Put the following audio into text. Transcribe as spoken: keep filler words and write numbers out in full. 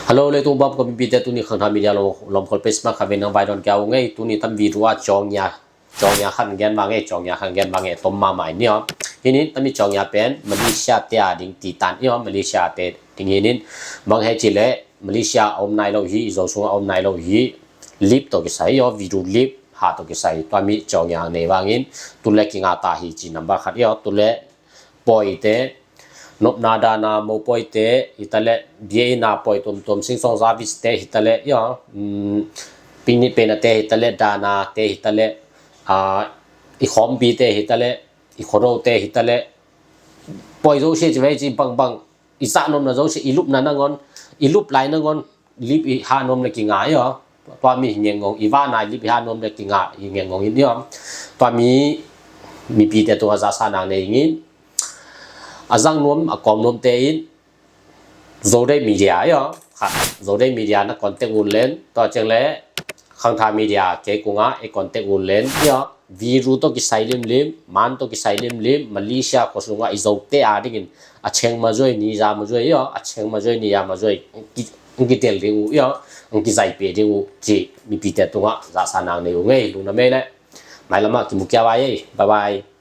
Hello, leitung bam ka mipite, tuni Khangtha Media lawmkhawl page mah khat vei nang vai dawn kia uh ngei. Tuni tam video a cawngnya, cawngnya khan gen bang ngei, cawngnya khan gen bang ngei, tom mahmah in ni aw. Hinin tami cawngnya pen Malaysia te a ding ti tan i aw, Malaysia te ding hinin bang hei ci leh Malaysia a om nai lo hi, i Zo sungah a om nai lo hi, lip tawh kisai i aw, video lip ha tawh kisai, tua mi cawngnya nei vangin tule kinga ta hi ci number khat i aw, tule pawite, nopna dana mo pawite hitaleh, biaina pawi tuamtuam singsaung zaviste hitaleh, i aw, picnic penate hitaleh, danate hitaleh, i khawmpite hitaleh, i khuarote hitaleh, pawi zosia ci vei ci bangbang, i zah nopna zosia, i lupna nangawn, i lup lai nangawn lip i ha nuam le kinga i aw. Tua mi hi ngengong, i vana i lip i ha nuam le kinga hi ngengong in i aw. Tua mi mipite tungah zahsa nang nei ingin, a zang nuam a kawm nuamte in Zo Dei Media i aw. Khat, Zo Dei Media na contact un len, tua ciang le Khangtha Media kei kungah i contact un len i aw. Video tawh kisai limlim, man tawh kisai limlim, Malaysia khua sungah i Zote a dingin a cheng ma zuai, ni za ma zuai i aw, a cheng ma zuai, ni za ma zuai, ang kitel ding uh i aw, ang kizai peh ding uh ci mipite tungah zahsa nang nei uh ngei. Lungna mei le mailamah kimukia vai ei. Bye bye.